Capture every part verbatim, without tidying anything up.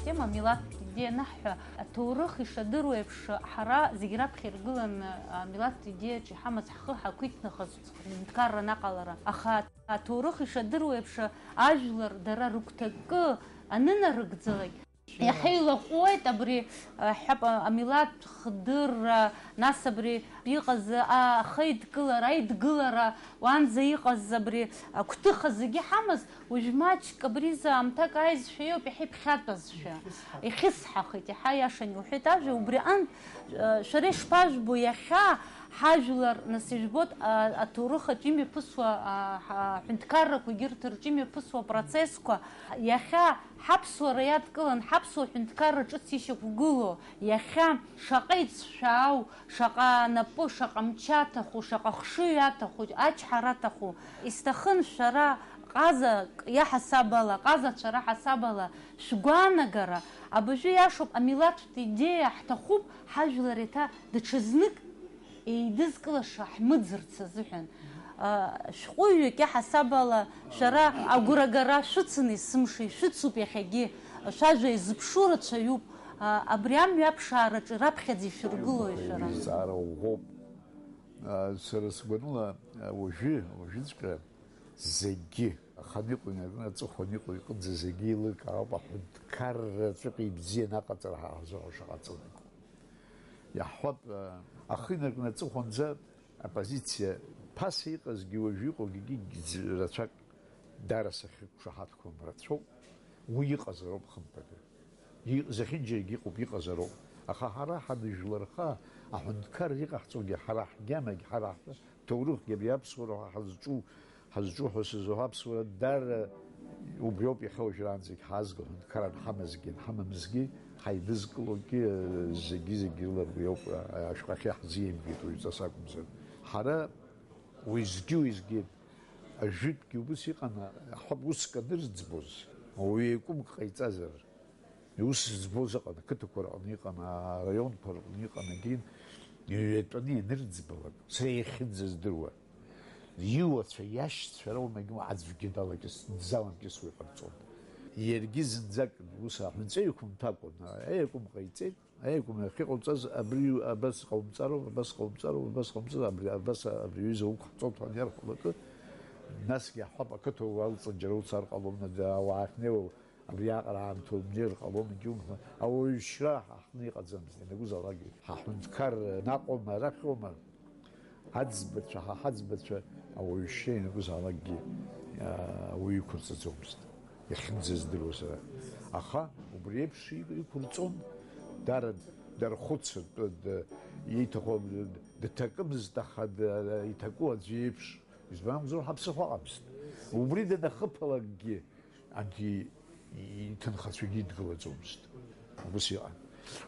Тема милаҭтә идеиа анаҳҳәа, аҭоурых ишадыруа еиԥш, ҳара зегь раԥхьа иргыланы амилаҭтә идеиаҿ иҳамаз ҳхы ҳақәиҭнахыз ҳәынҭқарра анаҟалара. Аха аҭоурых ишадыруа еиԥш, ажәлар дара рыгәҭакы анынарыгӡалак, иаҳа илаҟәуеит абри, ҳҳәап, амилаҭтә хдырра, нас абри иҟаз ахеидкылара, аидгылара, уанӡа иҟаз абри агәҭыха зегьы ҳамаз, уажә маҷк абризы аамҭак ааизшәа иоуп, иаҳа иԥхьатәазшәа. Ихьысҳахеит, иаҳа иашан иуҳәеит ажәа, убри аҟынтә, шәара ишԥажәбо иахьа ҳажәлар, нас ижәбоит, аҭоурых аҿы имҩаԥысуа, аҳәынҭқаррақәа, егьырҭ рҿы имҩаԥысуа апроцессқәа, иахьа ҳаԥсуара иадкылан, ҳаԥсуа ҳәынҭқарра ҿыц ишьақәгылоу, иахьа шаҟа иҵшәаау, шаҟа напы, шаҟа мчы аҭаху, шаҟа хшыҩ аҭаху, ачҳара аҭаху, исҭахын шәара ҟазак иаҳасабала, ҟазацәа раҳасабала шәгәаанагара, абыржәы иашоуп, амилаҭтә идеиа ҳҭахуп, ҳажәлар еиҭа даҽазнык еидызкылаша ҳмыӡырц азыҳәан. Шәҟәыҩҩык иаҳасабала шәара агәрагара шәыцын есымша, ишәыцуп иахьагьы, шәажәа иазыԥшу рацәаҩуп. Абри амҩа аԥшаараҿы раԥхьаӡа ишәыргылои шәара? Зҵаара ӷәӷәоуп. Сара сгәаныла, уажәы, уажәыҵәҟьа зегьы, аханы иҟоу, инаркны аҵыхәан иҟоу, иҟынӡа зегьы еилыркаауп, аҳәынҭқарраҵәҟьа ибзианы аҟаҵара ҳара ҳзыҳәа шаҟа ҵуан. Иаҳҳәап, ахы инаркны аҵыхәанӡа аппозициа ԥаса иҟазгьы, уажәы иҟоугьы рацәак дара сахьықәшаҳаҭқәам рацәоуп, уи иҟазароуп хымԥада. И-, зехьынџьарагьы иҟоуп, иҟазароуп. Аха ҳара ҳанжәларха, аҳәынҭқарра иҟаҳҵогьы ҳара ҳгьамагь, ҳара ҳҭоурыхгьы абри аԥсуара ҳазҿу, ҳазҿу ҳәа сызҳәо аԥсуара даара убриоуп иахьа уажәраанӡагь ҳазго, аҳәынҭқар анҳамазгьы, анҳамамызгьы, ҳаидызкылогьы, зегьы-зегьы рыла убриоуп, а-, ашәҟәахьы ҳзиеимгеит уаҩҵас акәымзар. Ҳара уеизгьы-уеизгьы ажәытәгьы убыс иҟан, ҳәа уск анырӡбоз, ауаҩы еиқәымк ҟаиҵазар, Иус зӡбоз ыҟан, ақыҭақәа рҟны иҟан, араионқәа рҟны иҟан, егьин, иҩатәаны ианырӡбалак, сара иахьынӡаздыруа, иуацәа, иашьцәа раума, егьи аӡәгьы далакьыс-, дзалакьысуа иҟарҵон. Иаргьы зынӡак ус аҳәынҵәа иқәымҭәакәан, аиакәым ҟаиҵеит, аиакәым ахьыҟауҵаз абри абас ҟаумҵароуп, абас ҟаумҵароуп, абас ҟаумҵароуп, абри, абас, абри аҩыза уқәҳҵоит ҳәа аниарҳәалакы, насгьы иаҳҳәап, ақыҭа уалҵын џьара уцар ҟалом, ауаа ахьнеиуа Абриаҟара аамҭа умнеир ҟалом, егьаумҳәан, ауаҩшьра ҳа ҳҟны иҟаӡамызт, ианакәызаалакгьы. Ҳаҳәынҭқар наҟома, арахьоума, аӡбацәа, ҳа ҳаӡбацәа ауаҩшьра ианакәызаалакгьы, аа, ауаҩы иқәырҵаӡомызт, иахьынӡаздыруа сара. Аха убри еиԥш и-, иқәырҵон, дара дархәыцыртә, д-, иҭаху, д-, дҭакымызт, аха д-, иҭаку аӡәы иеиԥш, избан акәзар, ҳаԥсыхәа ыҟамызт. Убри данахыԥалакгьы, Анҭ и-, иҭынхацәагьы идгылаӡомызт. Ус иҟан.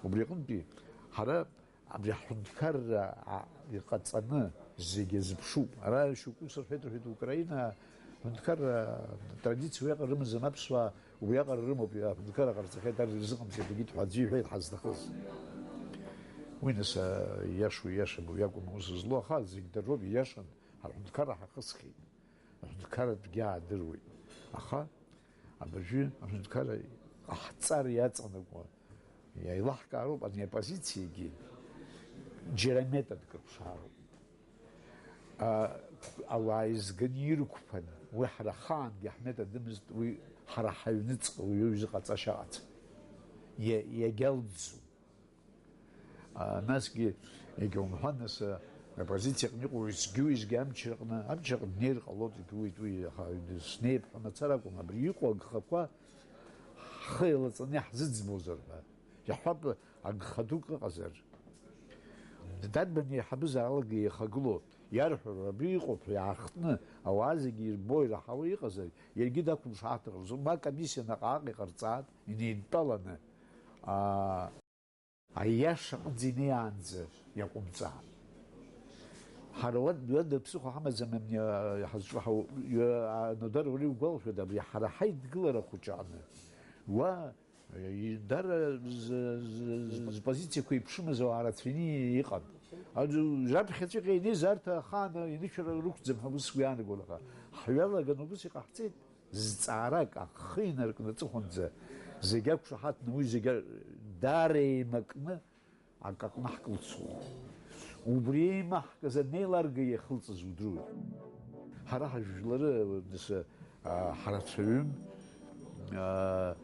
Убри аҟынтәи ҳара абри ҳҳәынҭқарра, а, иҟаҵаны зегьы азыԥшуп. Ара шьоукы ус рҳәеит, рҳәеит, Украина ҳәынҭқарра традициа уиаҟара рымаӡам аԥсуаа, убриаҟара рымоуп, аҳәынҭқарра ҟарҵахьеит, ар ирзыҟамҵеит, егьит ҳәа аӡәы иҳәеит, ҳазнахыз. Уи нас, а, иашоу иашам, уи акәым аус злоу, аха зегь дара роуп, ииашан, ҳара ҳҳәынҭқарра ҳахысхьеит. Аҳәынҭқарратәгьы аадыруеит. Аха абыржәы аҳәынҭқарра ҟаҳҵар иаҵанакуа, иеилаҳкаароуп ани апозициагьы џьара методк рыԥшаароуп. А, ауаа изганы ирықәԥан, уи ҳара ҳаангьы ҳметодымызт, уи ҳара ҳаҩныҵҟа уи аҩыза ҟаҵашьа ыҟаӡам. Иа-, иагьалӡом. А, насгьы, егьа умҳәан, нас, а, аоппозициаҟны иҟоу уеизгьы-уеизгьы амчраҟны, амчраҟны днеир ҟалоит, егьа уи, уи, аха снеип ҳәа мацара акәым, абри иҟоу агхақәа ҳхы еилаҵаны иаҳзыӡбозар ҳәа. Иаҳҳәап, агха дук ыҟазар. Дарбан еиҳабызаалак еихагылоу, иарҳәароу, абри иҟоуп ҳәа иаахтны, ауаа зегьы ирбо, ираҳауа иҟазар, иаргьы дақәымшәо ҳаҭахым, ма комиссиа наҟ-ааҟ иҟарҵааит, инеидтәаланы. А, Аиаша аҟынӡа инеиаанӡа иаҟәымҵаан. Ҳара уа, уа даԥсыхәа ҳамаӡам, амни, а, ҳазҿу ҳау-, а, Нодар, уара иугәалашәода, абри ҳара ҳаидгылара хәыҷы аҟны, уа, и-, дара з-, з-, з-, зпозициақәа еиԥшымыз ауаа рацәаҩны иҟан. Аӡәы раԥхьаҵәҟьа инеиз арҭ ахаан инышәара рықәӡам ҳәа ус сгәы иаанагон, аха ҳҩалаган убыс иҟаҳҵеит. Зҵаарак ахы инаркны аҵыхәанӡа Зегь ақәшаҳаҭны, уи зегь даара еимакны акаҟны ҳкылцуан. Убри еимаҳкыз анеиларга иахылҵыз удыруеит. Ҳара ҳажәлары, нас, а, ҳрацәаҩым, а,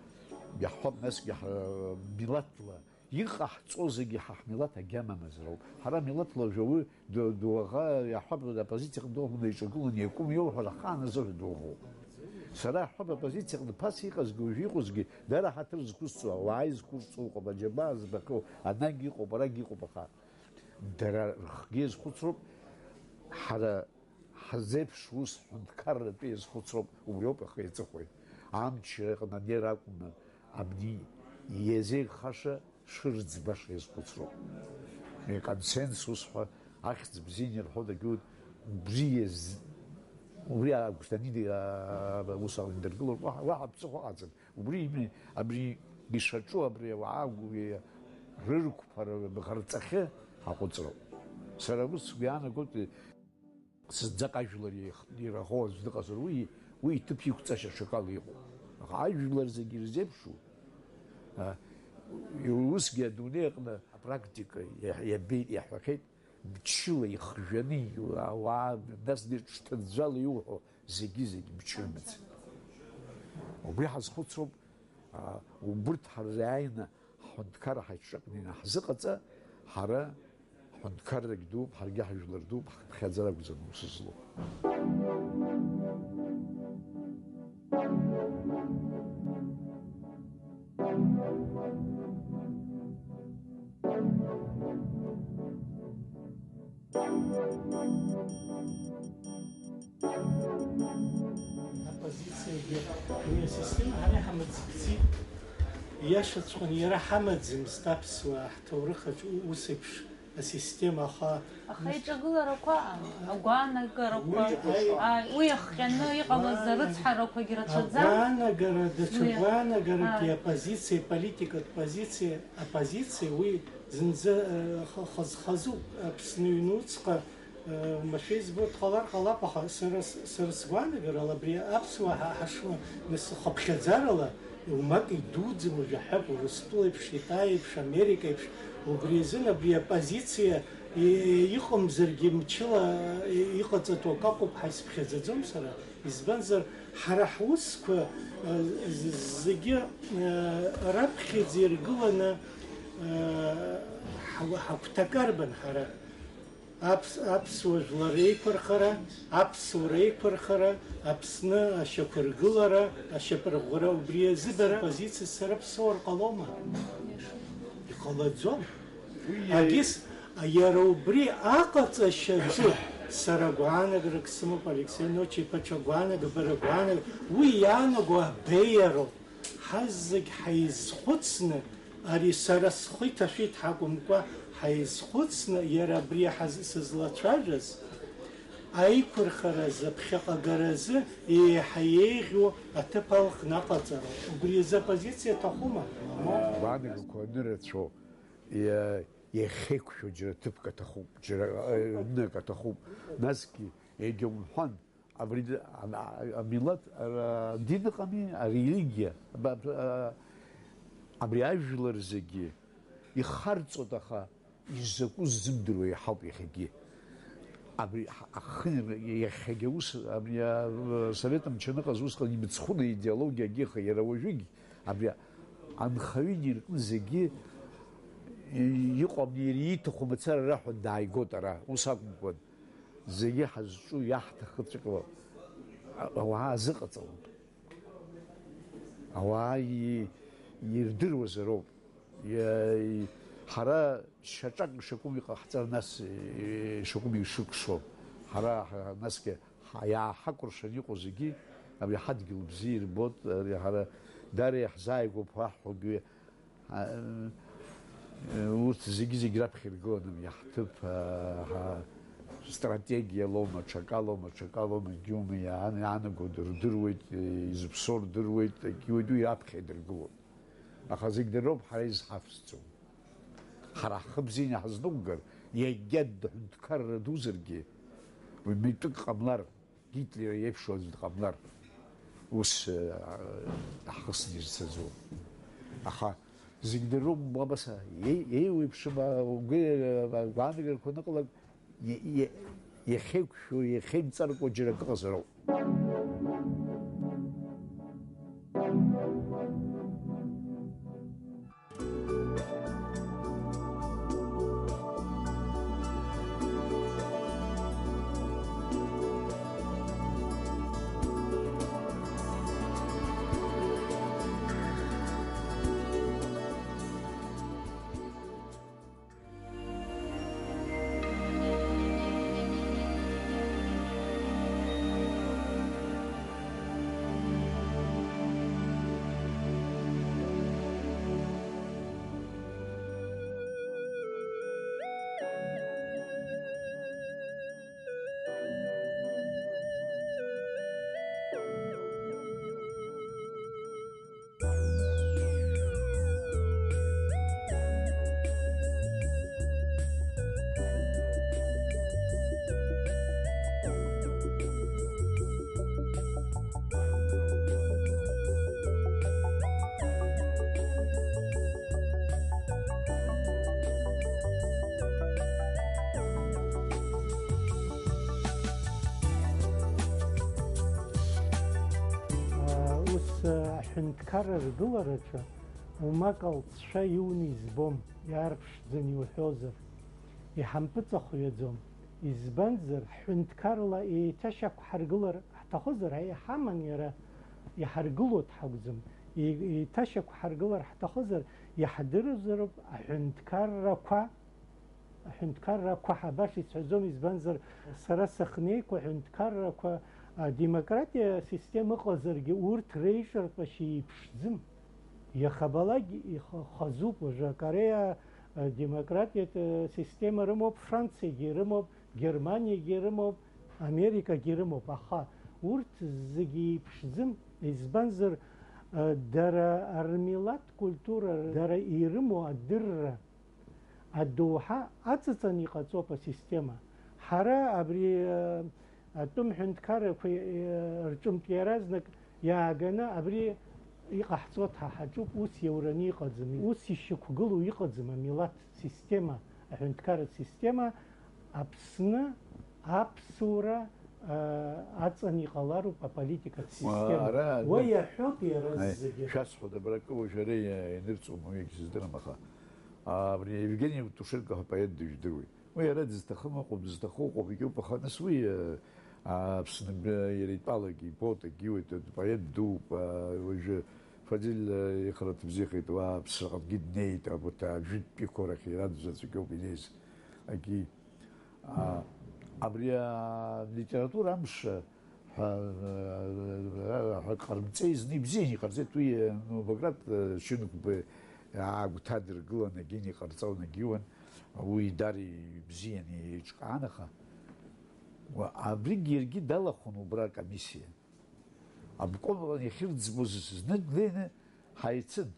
иаҳҳәап, насгьы ҳа-, милаҭла иҟаҳҵо зегьы ҳа ҳмилаҭ агьама мазароуп. Ҳара милаҭла жәаҩы ду-, дуаӷа иаҳҳәап, аппозициаҟны дуаӷа унаиҿагыланы иакәым иоуҳәар ахаан азыҳәа дуаӷоуп. Сара иаҳҳәап, аппозициаҟны ԥаса иҟазгьы уажәы иҟоузгьы дара ҳаҭыр зқәызҵо, ауаа изқәырҵо ыҟоуп, аџьабаа збахьоу анагь иҟоуп, арагь иҟоуп, аха дара рхгьы иазхәыцроуп, ҳара ҳзеиԥш ус ҳәынҭқарратәы иазхәыцроуп, убриоуп ахи аҵыхәеи. Амчра иҟны анеира акәны абни иазеигхаша шырӡбаша иазхәыцроуп. Иконсенсус ҳәа ахьӡ бзианы ирҳәо дагьуеит, убри иаз-, убри агәҭаны ус аҟны идыргылоит, уаҳа, уаҳа ԥсыхәа ыҟаӡам. Убри ими, абри ишаҿу абри ауаа гәы-, рырқәԥара ҟарҵахьы ҳаҟәыҵроуп. Сара ус сгәы иаанагоит, зынӡак ажәлар иеих-, ираӷоу аӡә дыҟазар, уи, уи иҭыԥ иқәҵашьа ҽакала иҟоуп. Аха ажәлар зегьы ирзеиԥшу, а, усгьы адунеи аҟны апрактика иа-, иабеит, иаҳәахьеит, мчыла ихжәаны иу-, ауаа, нас ҽҭынӡәала иуҳәо зегьы-зегь мчы рымаӡам. Убри ҳазхәыцроуп, а, убырҭ ҳарзааины ҳҳәынҭқарра ҳаиҿҿакны ианаҳзыҟаҵа, ҳара ҳҳәынҭқаррагь дууп, ҳаргьы ҳажәлар дууп, ҳхыԥхьаӡара акәӡам аус злоу. Аппозициагьы уи асистема ҳара иҳамаӡбӡеит. Ииашаҵәҟьаны иара ҳамаӡамызт аԥсуаа ҳҭоурых аҿы у-, ус еиԥш асистема, аха Аха иҿагыларақәа, агәаанагарақәа, Уи, а, уи иахҟьаны иҟалаз арыцҳарақәагьы рацәаӡан. Агәаанагара, даҽа Уи, гәаанагаракгьы а. Аппозициа, политикатә позициа, аппозициа, уи зынӡа, э, х-, хаз-, хазуп Аԥсны аҩнуҵҟа, э, машәа избо дҟалар ҟалап, аха сара с-, сара сгәаанагарала абри аԥсуаа ҳа-, ҳашуа, нас, хыԥхьаӡарала, иумак идуӡӡан уажәы ҳәа Урыстәыла еиԥш, Китай еиԥш, Америка еиԥш, убри азын абри аппозициа и-, иҟамзаргьы мчыла и-, иҟаҵатәу акы акәуп ҳәа исыԥхьаӡаӡом сара. Избанзар, ҳара ҳусқәа, э, з-, зегьы, э, раԥхьаӡа иргыланы, э, ҳа-, ҳагәҭакы арбан ҳара. Аԥс-, аԥсуа жәлар реиқәырхара, аԥсуара еиқәырхара, Аԥсны ашьақәыргылара, ашьапырӷәӷәара, убри азы дара позициа сара ԥсуар ҟалома? Иҟалаӡом. Уи Агьыс, иара убри аҟаҵашьаҿы сара гәаанагарак сымоуп, Алексей Ночи-иԥа, ҽа гәаанага, бара гәаанага, уи иаанаго абеиароуп. Ҳазегь ҳаизхәыцны, ари сара схы иҭашәеит ҳакәымкәа, ҳаизхәыцны, иара абри ҳаз-, сызлацәажәаз, аиқәырхаразы, аԥхьаҟагаразы еиҳа еиӷьу аҭыԥ алхны аҟаҵара, убри азы апозициа аҭахума? Гәаанагақәа анырацәоу, иа-, иахьеиқәшәо џьара ҭыԥк аҭахуп, џьара, э, нык аҭахуп. Насгьы, егьа умҳәан, Абри д-, а-, а-, амилаҭ, ара, адин ыҟами, арелигиа, ба-, а-, абри ажәлар зегьы ихарҵоит, аха изакәу ззымдыруа иаҳауп иахьагьы. Абри ҳ-, ахы-, иахьагьы ус, абри, а, Совет мчы аныҟаз усҟан имыцхәны идеологиагьы, аха иара уажәыгь абри анхаҩы инаркны зегьы и-, иҟам, иара ииҭаху мацара раҳәа дааигоит ара, ус акәымкәан. Зегьы ҳазҿу, иаҳҭахыҵәҟьоу ауаа азыҟаҵалоуп. Ауаа и-, ирдыруазароуп. Иа-, и-, ҳара шьаҿак шакәым иҟаҳҵар, нас, и-, шакәым ишыкәшо. Ҳара ҳа-, насгьы ҳа-, иааҳакәыршан иҟоу зегьы абри ҳадгьыл бзиа ирбоит, ари ҳара даара иаҳзааигәоуп ҳәа ҳҳәогьы А, э, урҭ зегьы-зегь раԥхьа иргыланы иаҳҭыԥ, а, ҳа-, стратегиалоума, ҽакалоума, ҽакалоума, егьиума, иаан-, иаанаго рдыруеит, э, изыԥсоу рдыруеит, егьиуеит, уи раԥхьа идыргылоит. Аха зегь дара роуп ҳара изҳавсӡом. Ҳара ҳхы бзианы ҳазныҟәгар, иагьа дҳәынҭқарра дузаргьы, уи митәык ҟамлар, Гитлер иеиԥшу аӡә дҟамлар, ус, э, ҳхы сзырцаӡом. Аха зегь дыруп, абас, еи-, еиуеиԥшым, а, угәы, а, агәаанагарақәа аныҟалак, иа-, иа-, иахьеиқәшәо, иахьеимҵаркуа џьара акы ыҟазар ауп. Ус, аҳәынҭқарра ргылараҿы умак алҵшәа иуны избом, иаарԥшӡаны иуҳәозар, иҳампыҵахәҩаӡом. Избанзар, ҳҳәынҭқарла еиҭашьақәҳаргылар ҳҭахызар, ҳа иҳаман иара, иҳаргыло дҳакәӡам. Е-, еиҭашьақәҳаргылар ҳҭахызар, иаҳдырзароуп аҳәынҭқаррақәа, аҳәынҭқаррақәа ҳәа баша исҳәаӡом, избанзар, сара сахьнеиқәа аҳәынҭқаррақәа, адемократиа система ыҟазаргьы, урҭ реиҿартәашьа еиԥшӡам. Иахьабалак ихы-, хазуп уажәы. Акореа, а, демократиатә, а, система рымоуп, Франциагьы ирымоуп, Германиагьы ирымоуп, Америкагьы ирымоуп, аха урҭ зегьы еиԥшӡам. Избанзар, а, дара рмилаҭ культура, дара ирымоу адырра, адоуҳа аҵаҵаны иҟаҵоуп асистема. Ҳара абри, э, атәым ҳәынҭқаррақәа, э, рҿынтә иаразнак иааганы абри иҟаҳҵо ҳа ҳаҿуп, ус иаураны иҟаӡам, ус ишьақәгылоу иҟаӡам амилаҭ система, аҳәынҭқарратә система, Аԥсны аԥсуара, э, аҵаны иҟалароуп аполитикатә система. Ара уа иаҳәоит иара зегьы. Шәасҳәоит, абра акы уажәы ара иа-, ианырҵом, уигь сыздырам, аха, а, абри Евгений Евтушенко ҳәа поет дыжәдыруеит. Уи иара дызҭахым ыҟоуп, дызҭаху ыҟоуп, егьоуп, аха нас уи, а, а, Аԥсны б-, иара итәалагьы, ипоет агьиуеит, поет дууп, а, уажәы Фазиль, а, ихарҭа бзиахеит, уа Аԥсраҟангьы днеит, абарҭ ажәытәтәиқәа рахь иара заҵәык иоуп инеиз. Агьи, а, абри алитература амш ҳәа, ҳәа ҟармҵеи зны ибзиан иҟарҵеит уи, ну, Баграт, э, Шьынқәба аагәҭадыргылан, егьин иҟарҵон, егьиуан, уи даара ибзиан еиҿкаан, аха уа-, абригь иаргьы далахәын убра акомиссиа. Обком иахьырӡбоз зны днеины ҳаицын.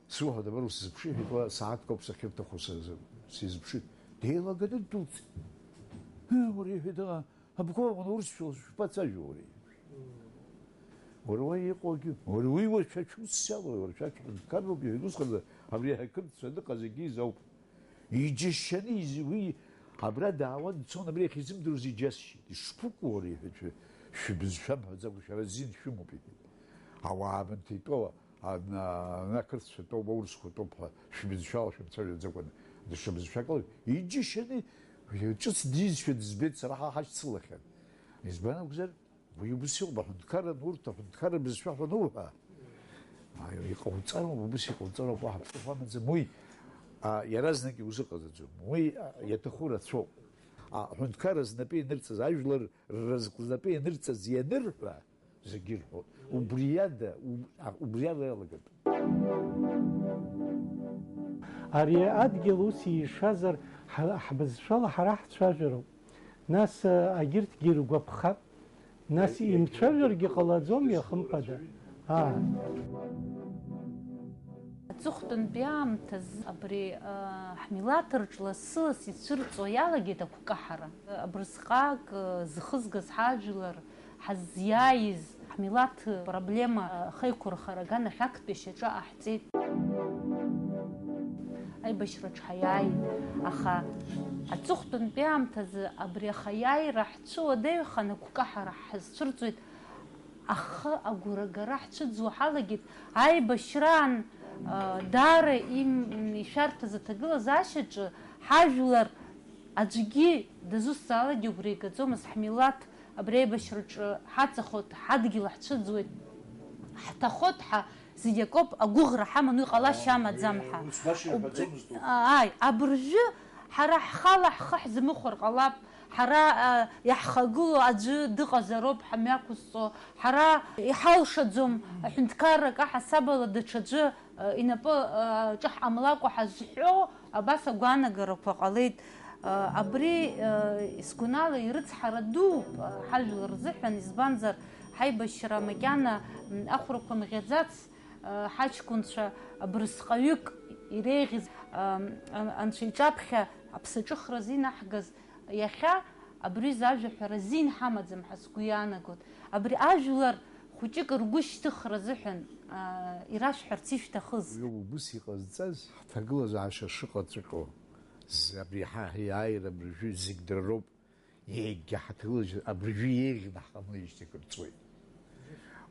Суҳәоит, абар усзыԥшы, иҳәеит, уа сааҭк ауп сахьырҭаху сазы-, сизыԥшит. Деилаганы ддәылҵит. Ыы, уара, иҳәеит, а, обком аҟны урысшәа шԥацәажәо, уара? Уара уа иҟоугьы, уара уи уа шәа шәусс иалоуи, уара шәа шәҳәынҭқарроуп, иҳәеит, усҟан абри ақырҭцәа аныҟаз егьи изауп. Иџьашьаны из-, уи абра даауан, дцон, абри иахьизымдыруаз иџьасшьеит. Ишԥыкәу, уара, иҳәеит, шәа-, шәыбызшәа мҳәаӡакәа, шәара зин шәымоуп, иҳәеит. Ауаа абанҭ итәоу, ана-, ана ақырҭцәа тәоуп, аурысқәа тәоуп ҳәа шәыбызшәала шәымцәажәаӡакәа, даҽа бызшәак ала, иџьашьаны, ҿыц дизшәа дызбеит, сара ҳа ҳашьцылахьан. Избан акәзар, уи ус иҟоуп, аҳәынҭқарра анурҭ, аҳәынҭқарра бызшәа ҳәа ануҳәа, а, иҟауҵароуп, убыс иҟауҵароуп, уаҳа ԥсыхәа амаӡам, уи, а, иаразнак иузыҟаҵаӡом, уи, а, иаҭаху рацәоуп. Аҳәынҭқарра знапы ианырҵаз, ажәлар рразҟ знапы ианырҵаз ианырҳәа, зегьы ирҳәоит. Убри ада, уб-, а, убри ала иалагатәуп. Ари адгьыл ус ишазар, ҳа-, ҳбызшәала ҳара ҳцәажәароуп. Нас, а, агьырҭгьы иргәаԥхап. Нас имцәажәаргьы ҟалаӡом, иахымԥада. Аа. Аҵыхәтәантәи аамҭазы абри, а, ҳмилаҭ рҿы лассы-ласс ицәырҵуа иалагеит агәкаҳара. Абырсҟак, а, зхызгаз ҳажәлар, ҳаззиааиз, ҳмилаҭ проблема, а, ахеиқәырхара аганахь актәи ашьаҿа ҟаҳҵеит. Аибашьраҿ ҳаиааит, аха аҵыхәтәантәи аамҭазы абри ахаиааира ҳцәыуадаҩхан, агәкаҳара ҳазцәырҵуеит, ахы агәра агара ҳцәыӡуа ҳалагеит. Аибашьраан, а, даара им-, ишәарҭаз аҭагылазаашьаҿы ҳажәлар аӡәгьы дазусҭазаалакгьы агәра игаӡомызт, ҳмилаҭ абри аибашьраҿы ҳаҵахоит, ҳадгьыл ҳцәыӡуеит, ҳҭахоит ҳәа зегь акоуп, агәыӷра ҳаман уи ҟалашьа амаӡам ҳәа. Ус баша Уб-, иҳәаӡомызт урҭ. Ааи, абыржәы ҳара ҳхала ҳхы ҳзамыхәар ҟалап, ҳара, а, иаҳхагылоу аӡәы дыҟазароуп ҳамҩақәызҵо, ҳара иҳалшаӡом, аҳәынҭқарра акаҳасабала даҽаӡәы, а, инапы, а, ҿаҳҟамлакәа ҳазҳәо, абас агәаанагарақәа ҟалеит. А, абри, а, сгәанала ирыцҳара дууп, а, ҳажәлар рзыҳәан, избанзар, ҳаибашьра макьана, м, ахәрақәа мӷьаӡац, а, ҳаҷкәынцәа абрысҟаҩык иреиӷьыз, а, ан-, анцәа иҿаԥхьа аԥсаҿыхра зинаҳгаз иахьа абри зажәа ҳәара зин ҳамаӡам ҳәа сгәы иаанагоит. Абри ажәлар хәыҷык ргәы шьҭыхра азыҳәан, а, ирашәҳәарц ишәҭахыз. Уи убыс иҟазҵаз ҳҭагылазаашьа шыҟаҵәҟьоу, з-, абри ҳа ҳиааира абыржәы зегь дара роуп. Егьа ҳаҭагылазаашьа абыржәы еиӷьны ҳҟамлеижьҭеи акыр ҵуеит.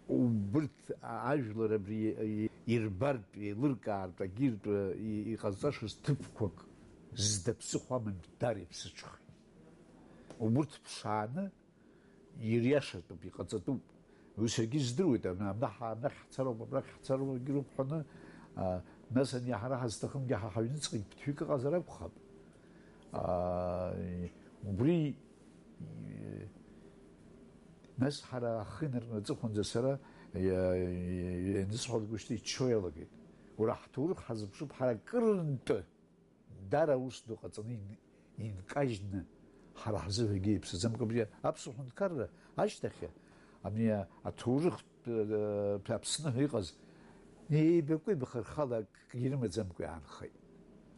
Убырҭ ажәлар абри ирбартә, еилыркаартә, агьыртә и-, иҟазҵашаз ҭыԥқәак зда ԥсыхәа амамтә дара иԥсыҽхеит. Убырҭ ԥшааны ириашатәуп, иҟаҵатәуп. Уи саргьы издыруеит, абна-, абнахь, абнахь ҳцароуп, абрахь ҳцароуп, егьироуп ҳәаны, а, нас ани ҳара ҳазҭахымгьы ҳа ҳаҩныҵҟагь ԥыҭҩык ыҟазар акәхап. А, убри, нас ҳара ҳхы инаркны аҵыхәанӡа сара иа-, иа-, ианысҳәалак ушьҭа иччо иалагеит. Уара ҳҭоурых ҳазыԥшуп ҳара кырынтәы. Дара аус ду ҟаҵаны ин-, инкажьны, ҳара ҳзыҳәагьы иаԥсаӡамкәа абри аԥсуа ҳәынҭқарра ашьҭахь, ами аҭоурыхтә, э, Аԥсны ҳәа иҟаз, еибакәеибаха рхала акгьы рымаӡамкәа иаанхеит.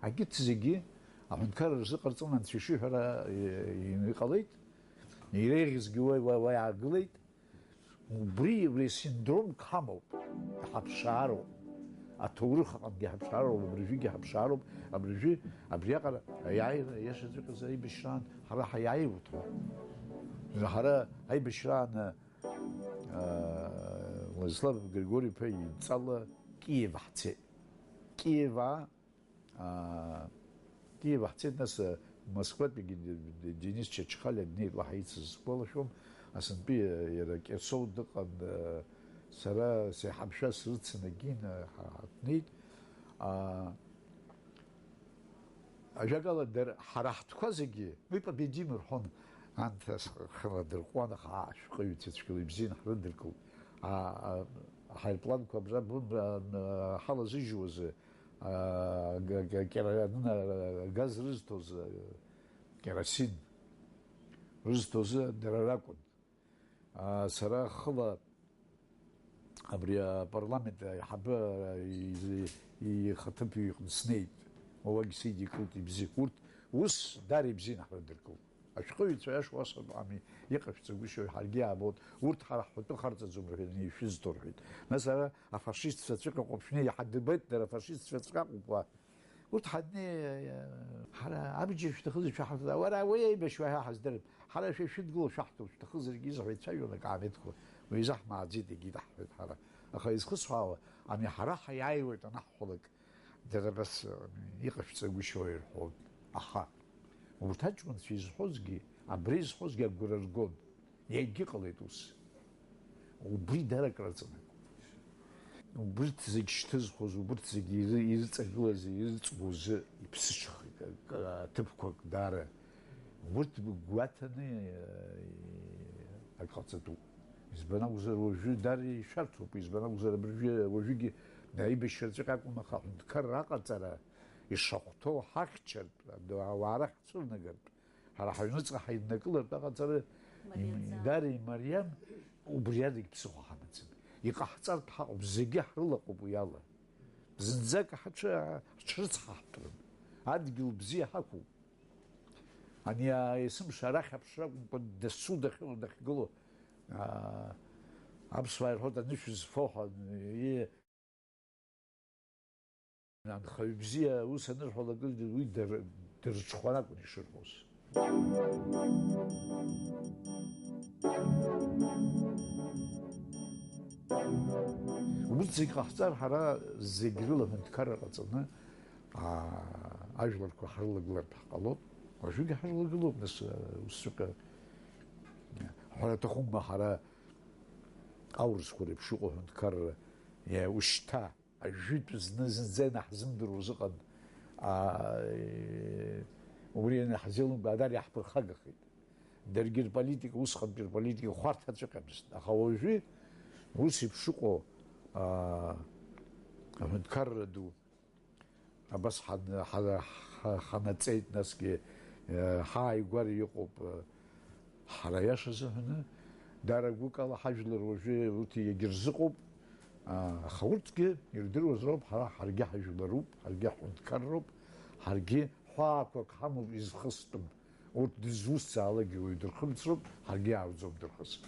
Агьырҭ зегьы аҳәынҭқарра рзыҟарҵон, анцәа ишиҳәара, э, иҟалеит, иреиӷьызгьы уа, уа, уа иаагылеит. Убри, убри синдромк ҳамоуп, ҳаԥшаароуп. Аҭоурых аҟынгьы ҳаԥшаароуп, абыржәгьы ҳаԥшаароуп, абыржәы, абриаҟара аиааира иашаҵәҟьаз аибашьраан ҳара ҳаиааиуеит ҳәа. Ҳара аибашьраан, аа, Владислав Григори-иԥа идҵала Киев ҳцеит. Киев Аа, Киев ҳцеит, нас, Москватәигьы Д-, Д-, Денис Чачхалиа днеит, уаҳа ицыз сгәалашәом, асынтәи иара Кьасоу дыҟан, сара сеиҳабшьа срыцын, егьин, ҳа-, ҳнеит. Аа, ажәакала, дара, ҳара ҳтәқәа зегьы, уи Победим рҳәон, анҭ ас-, хыла дырҟәуан, аха ашәҟәыҩҩцәа цәгьала ибзианы ҳрыдыркылт. А, а, аҳаирпланқәа абра бымра, а, ҳалазыжьуазы, а, га-, га-, кьара-, анына, газ рызҭоз, а, керосин рызҭозы дара ракәын. А, сара хыла абри апарламент аиҳабы, а, и-, и-, ихаҭыԥ иҟны снеит, уагь сидикылт ибзиа. Урҭ ус дара ибзианы ҳрыдыркылт. Ашәҟәыҩҩцәа иашоу асатәами, иҟашәҵагәышьои, ҳаргьы иаабоит, урҭ ҳара ҳҳәатәы харҵаӡом рҳәеит, ишәызҭо рҳәеит. Нас ара афашистцәа ҵәҟьа ҟоуп шәнеи, иҳадырбеит, дара афашистцәа ҵәҟьа ҟоуп уа. Урҭ ҳаднеи, ҳара абџьар шәҭахызар шәаҳарҭоит, уара уи аибашьуа ҳәа ҳаздырып, ҳара шәа шәыдгыло шәаҳҭо шәҭахызаргьы изҳәо ицәажәон акаамеҭқәа, уи изаҳмааӡеит, егьит ҳҳәеит ҳара. Аха изхысҳәаауа, ами ҳара ҳаиааиуеит анаҳҳәалак, Дара абас, иҟашәҵагәышьоу ирҳәон. Аха урҭ аҷкәынцәа изҳәозгьы, абра изҳәозгьы агәра ргон. Иагьыҟалеит ус. Убри дара акраҵанакуеит. Убырҭ зегь шьҭызхуаз, убырҭ зегь иры-, ирыҵагылаз, ирыҵгәоз иԥсыҽхеит, ак-, аҭыԥқәак даара. Урҭ гәаҭаны, э, ак ҟаҵатәуп. Избан акәзар, уажәы даара ишәарҭоуп, избан акәзар, абыржәы, уажәыгьы аибашьраҵәҟьа акәым, аха аҳәынҭқарра аҟаҵара ишахәҭоу ҳахьчартә, ауаа рахь ҳцәырнагартә, ҳара ҳаҩныҵҟа ҳаиднакылартә аҟаҵара Марианӡа. Даара имариам, убри адагь ԥсыхәа ҳамаӡам. Иҟаҳҵартә ҳаҟоуп, зегьы ҳрылаҟоуп уи ала. Зынӡак ҳаҽы-, ҳҽрыцҳаҳтәрым. Адгьыл бзиа ҳақәуп. Ани, а, есымша арахь аԥшра акәымкәа, дасу дахьыҟоу, дахьгылоу, а, аԥсуаа ирҳәоит, анышә зфо ҳәа, и-, Анхаҩ бзиа ус анырҳәалак, уи дыр-, дырҽхәар акәын ишырҳәоз. Урҭ зегь ҟаҳҵар, ҳара зегь рыла аҳәынҭқарра ҟаҵаны, аа, ажәларқәа ҳрылагылартә ҳҟалоит. Уажәыгь ҳрылагылоуп, нас, усҵәҟьа ҳәара аҭахума, ҳара аурысқәа реиԥш иҟоу аҳәынҭқарра, иа-, ушьҭа ажәытә зны зынӡа инаҳзымдыруаз ыҟан. Аа, убри ианаҳзеилымкаа, дара иаҳԥырхагахеит. Даргьы рполитика, усҟантәи рполитика хәарҭаҵәҟьамызт. Аха уажәы ус еиԥш ыҟоу, аа, аҳәынҭқарра ду абас ҳан-, ҳа-, ҳа-, ҳанаҵеит, насгьы, э, ҳааигәара иҟоуп, э, ҳара иаша азыҳәаны, дара гәыкала ҳажәлар уажәы урҭ иагьырзыҟоуп, аа, аха урҭгьы ирдыруаз роуп, ҳара ҳаргьы ҳажәларуп, ҳаргьы ҳҳәынҭқарроуп, ҳаргьы ҳәаақәак ҳамоуп изхыстәым. Урҭ дызусҭзаалакгьы уаҩ дырхымҵроуп, ҳаргьы иаауӡом дырхысыр.